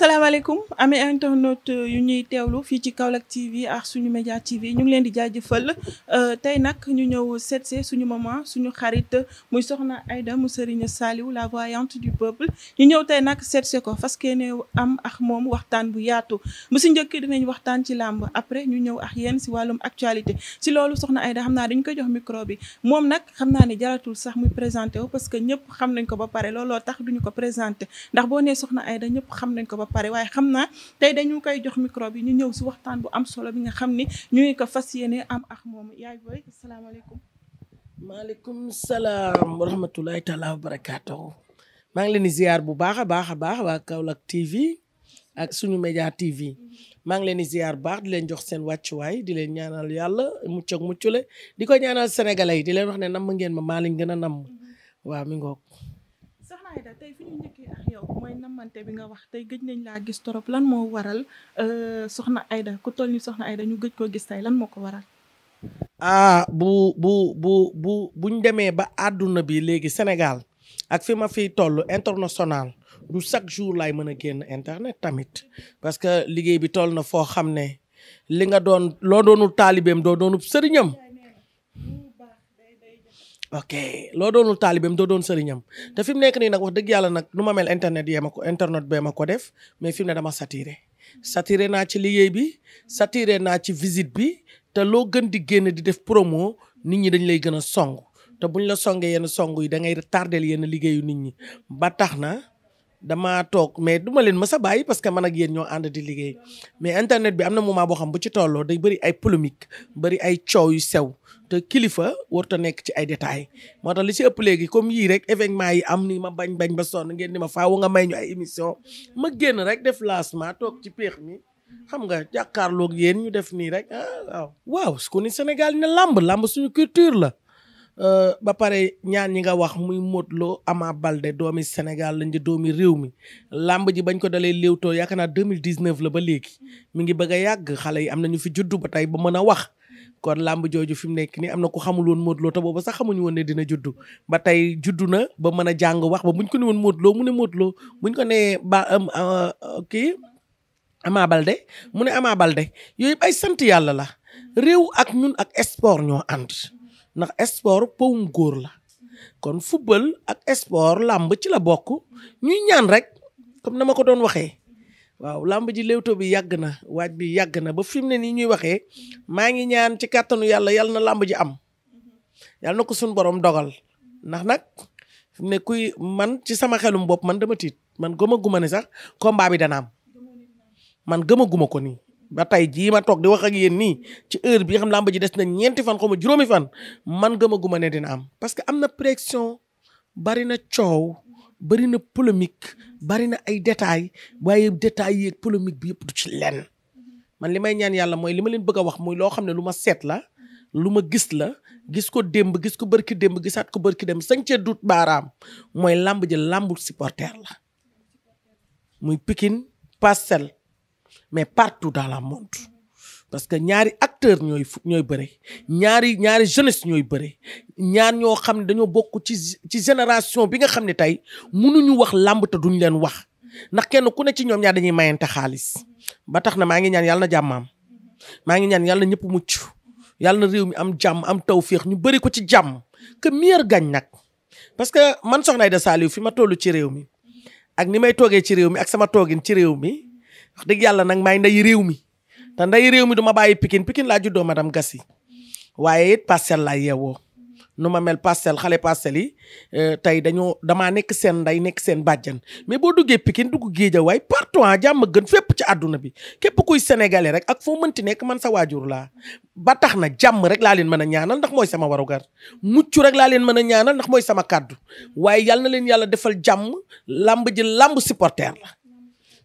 salaamaaleykum amee internet yu ñuy teewlu fii ci Kaolack TV ak suñu média TV ñu ngi leen di jaajëfal tey nag ñu ñëw seetse suñu maman suñu xarit muy soxna Aïda mu Serigne Saliou la voyante du peuple ñu ñëw tey nag seetse ko fas yéene am ak moom waxtaan bu yaatu bu si njëkk dinañ waxtaan ci làmb après ñu ñëw ak yéen si wàllum actualité si loolu soxna Aïda xam naa dañu koy jox micro bi moom nag xam naa ne jaratul sax muy présenté wu parce que ñëpp xam nañ ko ba pare looloo tax duñu ko présenté ndax boo nee soxna Aïda ñëpp xam nañ ko ba pare waaye xam naa tey dañu koy jox micro bi ñu ñëw si waxtaan bu am solo bi nga xam ni ñu ngi ko fas yéene am ak moom yaay booy asalaamaaleykum. maaleykum salaam wa rahmatulahi taala wa barakaatuhu maa ngi leen di ziar bu baax a baax waa Kaolack TV ak suñu média TV maa ngi leen di ziar bu baax di leen jox seen wàccuwaay di leen ñaanal yàlla mucc ak muccule di ko ñaanal sénégalais yi di leen wax ne namm ngeen ma maa leen gën a namm waaw mi ngoog. soxna Aïda tey fi ñu njëkkee ak yow mooy namante bi nga wax tey gëj nañ laa gis torop lan moo waral soxna Aïda ku toll ni soxna Aïda ñu gëj koo gis tey lan moo ko waral. buñ demee ba àdduna bi léegi Sénégal ak fi ma fiy toll international du chaque jour laay mën a génn internet tamit parce que liggéey bi toll na foo xam ne li nga doon loo doonul taalibeem doo doonul sëriñam. ok loo doonul taalibeem doo doon sëriñam te fi mu nekk nii nag wax dëgg yàlla nag nu ma mel internet bee ma ko def mais fi mu ne dama saturé naa ci liggéey bi saturé naa ci visite bi te loo gën di génn di def promo nit ñi dañ lay gën a song te buñ la songee yenn song yi da ngay tardel yenn liggéeyu nit ñi ba tax na dama toog mais duma leen mës a bàyyi parce que man ak yéen ñoo ànd di liggéey mais internet bi am na moment boo xam bu ci tolloo day bëri ay polémique bëri ay coow yu sew te kilifa warut a nekk ci ay détails moo tax li ci ëpp léegi comme yii rek événement yi am ni ma bañ ba sonn ngeen ni ma faaw nga may ñu ay émission ma génn rek def lancement toog ci péex mi xam nga jàkkaarloog yéen ñu def nii rek waaw su ko ni Sénégal ne làmb suñu culture la ba pare ñaan ñi nga wax muy Modou Lo Ama Baldé doomi Sénégal lañ di doomi réew mi làmb ji bañ ko dalee léewtoo yaakaar naa 2019 la ba léegi mi ngi bëgg a yàgg xale yi am nañu fi juddu ba tey ba mën a wax kon làmb jooju fi mu nekk nii am na ko xamul woon Modou Lo te boobu sax xamuñu woon ne dina juddu ba tey juddu na ba mën a jàng wax ba buñ ko ne woon Modou Lo mu ne Modou Lo buñ ko nee kii Ama Baldé mu ne Ama Baldé yooyu ay sant yàlla la réew ak ñun ak sport ñoo ànd ndax sport powum góor la kon football ak sport làmb ci la bokk ñuy ñaan rek comme na ma ko doon waxee waaw làmb ji léewto bi yàgg na waaj bi yàgg na ba fi mu ne nii ñuy waxee maa ngi ñaan ci kàttanu yàlla na làmb ji am yàlla na ko suñu borom dogal ndax nag fi mu ne kuy man ci sama xelum bopp man dama tiit man gëmaguma ne sax combat bi dana am man gëmaguma ko nii ba tey jii ma toog di wax ak yéen nii ci heure bi nga xam làmb ji des na 4 fan xaw ma 5 fan man gëmaguma ne dina am parce que am na pression bari na coow bari na polémique bari na ay détails waaye détails yeeg polémique bi yëpp du ci lenn man li may ñaan yàlla mooy li ma leen bëgg a wax muy loo xam ne lu ma seet la lu ma gis la gis ko démb gis ko bërki démb gisaat ko bërki démb sañ cee dut baaraam mooy làmb ji làmbul supporter la muy Pikine Parcelles mais partout dans le monde parce que ñaari acteurs ñooy bëre ñaari jeunesse ñooy bëre ñaar ñoo xam ne dañoo bokk ci génération bi nga xam ne tey mënuñu wax làmb te duñ leen wax ndax kenn ku ne ci ñoom ñaar dañuy mayante xaalis ba tax na maa ngi ñaan yàlla na jàmmaam maa ngi ñaan yàlla na ñëpp mucc yàlla na réew mi am jàmm am tawféex ñu bëri ko ci jàmm que meilleur gagne nag parce que man soxna Aïda Saliou fi ma toll ci réew mi ak ni may toogee ci réew mi ak sama toogin ci réew mi wax dëgg yàlla nag maay nday réew mi te nday réew mi du ma bàyyi Pikine laa juddoo madame Gassi waaye it Parcelles laa yeewoo nu ma mel Parcelles xale Parcelles yi tey damaa nekk seen nday nekk seen bàjjan mais boo duggee Pikine dugg Géejawaay partout jàmm gën fépp ci àdduna bi képp kuy sénégalais rek ak foo mënti nekk man sa waajur laa ba tax na jàmm rek laa leen mën a ñaanal ndax mooy sama warugar mucc rek laa leen mën a ñaanal ndax mooy sama kàddu waaye yal na leen yàlla defal jàmm làmb ji làmb supporter la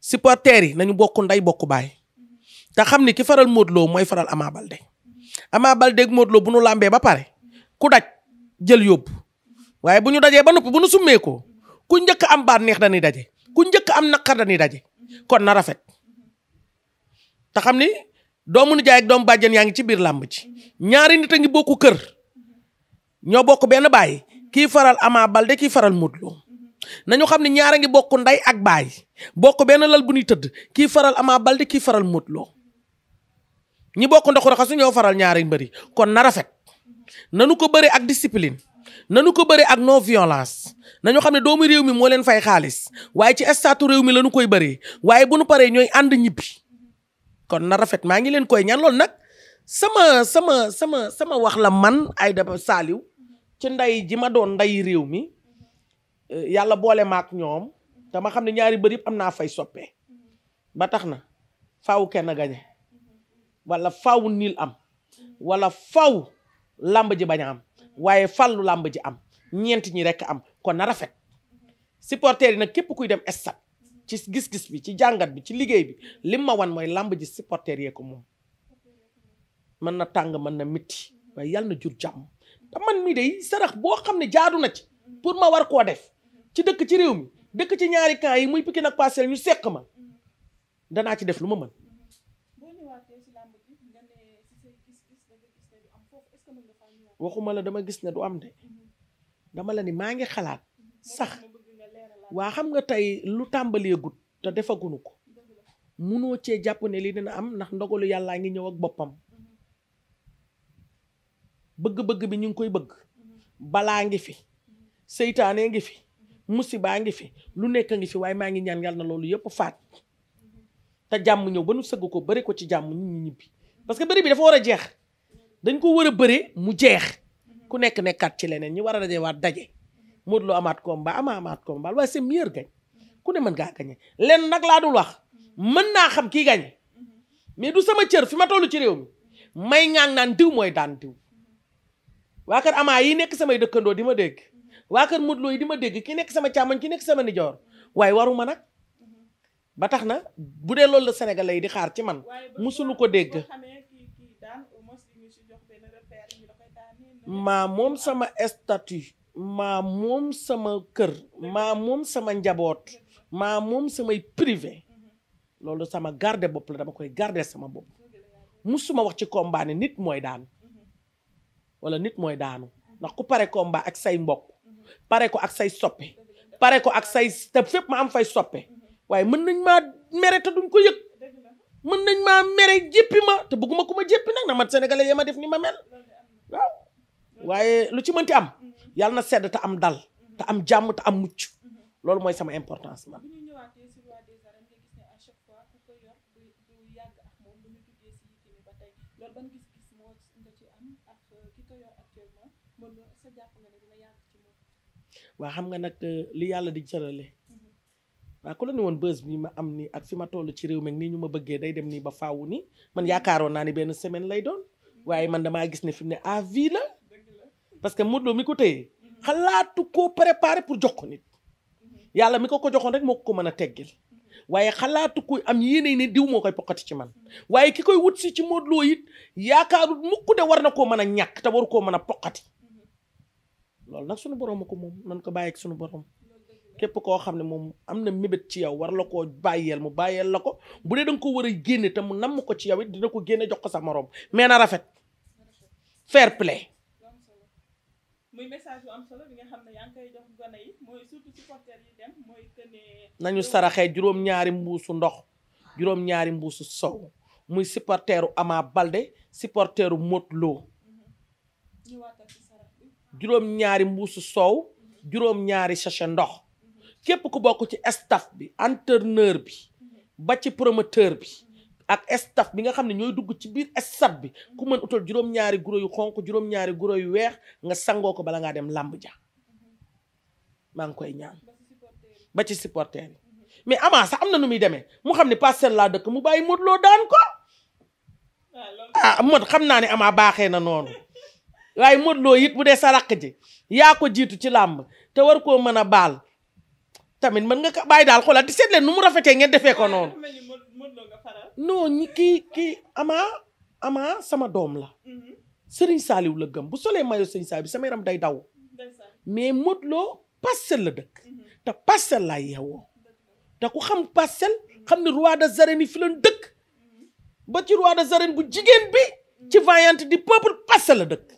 supporters yi nañu bokk nday bokk baay te xam ni ki faral Modou Lo mooy faral Ama Baldé ak Modou Lo bu nu làmbee ba pare ku daj jël yóbbu waaye bu ñu dajee ba noppi bu nu summee ko ku njëkk am baat neex dañuy daje ku njëkk am naqar dañuy daje kon na rafet te xam ni doomu nijaay ak doomu bàjjen yaa ngi ci biir làmb ci ñaari nit a ngi bokku kër ñoo bokk benn baay kii faral Ama Baldé kii faral Modou Lo nañu xam ne ñaara ngi bokk nday ak baay bokk benn lal bu ñuy tëdd kii faral Ama Baldé kii faral Modou Lo ñi bokk ndoxu raxasu ñoo faral ñaari mbëri kon na rafet nanu ko bëre ak discipline nanu ko bëre ak non violence nañu xam ne doomu réew mi moo leen fay xaalis waaye ci statu réew mi lañu koy bëree waaye bu nu paree ñooy ànd ñibbi kon na rafet maa ngi leen koy ñaan loolu nag sama wax la man Aïda Saliou ci nday ji ma doon nday réew mi yàlla boole maak ñoom dama xam ne ñaari bër yëpp am naa fay soppee ba tax na faaw kenn gañe wala faaw niil am wala faaw làmb ji bañ a am waaye fàllu làmb ji am ñeent ñi rekk am kon na rafet supporter yi nag képp kuy dem stade ci gis-gis bi ci jàngat bi ci liggéey bi lim ma wan mooy làmb ji supporter yee ko moom mën na tàng mën na mitti waaye yàlla na jur jàmm te man mii day sarax boo xam ne jaadu na ci pour ma war koo def ci dëkk ci réew mi dëkk ci ñaari camp yi muy Pikine ak Parcelles ñu seq ma danaa ci def lu ma mën. waxuma la dama gis ne du am de dama la ni maa ngi xalaat sax waa xam nga tey lu tàmbalee gut te defaguñu ko munoo cee jàpp ne lii dina am ndax ndogalu yàllaa ngi ñëw ak boppam bëgg-bëgg bi ñu ngi koy bëgg balaa ngi fi seytaane ngi fi musibaa ngi fi lu nekk ngi fi waaye maa ngi ñaan yàlla na loolu yëpp faat te jàmm ñëw ba nu sëgg ko bëri ko ci jàmm nit ñi ñibbi parce que bëri bi dafa war a jeex dañ ko war a bëre mu jeex ku nekk nekkaat ci leneen ñi war a daje waat daje Modou Lo amaat combat amaat combat waaye c'est meilleur gañ ku ne mën ngaa gañe leen nag laa dul wax mën naa xam kii gañe mais du sama cër fi ma tollu ci réew mi may ngaan naan diw mooy daan diw waa kër Ama yi nekk samay dëkkandoo di ma dégg waa kër Modou Lo yi di ma dégg ki nekk sama càmmoñ ki nekk sama nijoor waaye waruma nag ba tax na bu dee loolu la Sénégalais yi di xaar ci man musulu ko dégg maa moom sama statut maa moom sama kër maa moom sama njaboot maa moom samay privé loolu sama garde bopp la dama koy garder sama bopp musuma wax ci combat ne nit mooy daan wala nit mooy daanu ndax ku pare combat ak say mbokk pare ko ak say soppe pare ko ak say te fépp ma am fay soppe waaye mën nañ maa mere te duñ ko yëg mën nañ maa mere jéppi ma te bëgguma ku ma jéppi nag na man sénégalais yee ma def ni ma mel waaw waaye lu ci mënti am yàlla na sedd te am dal te am jàmm te am mucc loolu mooy sama importance man. waa xam nga nag li yàlla di jërale waa ku la ne woon bës bi ma am nii ak fi ma toll ci réew mi nii ñu ma bëggee day dem nii ba faawu nii man yaakaaroon naa ni benn semaine lay doon waaye man damaa gis ne fi mu ne à vie la parce que Modou Lo mi ko téye xalaatu koo préparé pour jox ko nit yàlla mi ko joxoon rek moo ko mën a teggil waaye xalaatu ko am yéene ne diw moo koy poqati ci man waaye ki koy wut si ci Modou Lo it yaakaaru mukk de war na koo mën a ñàkk te waru koo mën a poqati loolu nag sunu borom ko moom nan ko bàyyi ak sunu borom képp koo xam ne moom am na mébét ci yow war la koo bàyyeel mu bàyyeel la ko bu dee da nga ko war a génne te mu namm ko ci yow it dina ko génne jox ko sa morom mais na rafet fair play. muy message bu am solo bi nga xam ne yaa ngi koy jox gone yi mooy surtout supporter yi dem mooy que ne nañu saraxee juróom-ñaari mbuusu ndox juróom-ñaari mbuusu sow muy supporteru Ama Baldé supporteru Modou Lo juróom-ñaari mbuusu soow juróom-ñaari sachet ndox képp ku bokk ci staff bi entraîneur bi ba ci promoteur bi ak staff bi nga xam ne ñooy dugg ci biir stade bi ku mën utal juróom-ñaari guro yu xonk juróom-ñaari guro yu weex nga sangoo ko bala ngaa dem làmb ja maa ngi koy ñaan ba ci supporter yi mais Ama sax am na nu muy demee mu xam ne Parcelles laa dëkk mu bàyyi Modou Lo daan ko Modou xam naa ne Ama baaxee na noonu waaye Modou Lo it bu dee sa rakk ji yaa ko jiitu ci làmb te war koo mën a baal tamit mën nga ko bàyyi daal xoolal di seet leen nu mu rafetee ngeen defee ko noonu non ñi kii Ama sama doom la Serigne Saliou la gëm bu solee mayo Serigne Saliou bi sama yaram day daw mais Modou Lo Parcelles la dëkk te Parcelles laa yeewoo te ku xam Parcelles xam ne roi des arènes yi fi leen dëkk ba ci roi des arènes bu jigéen bi ci vaillante du peuple Parcelles la dëkk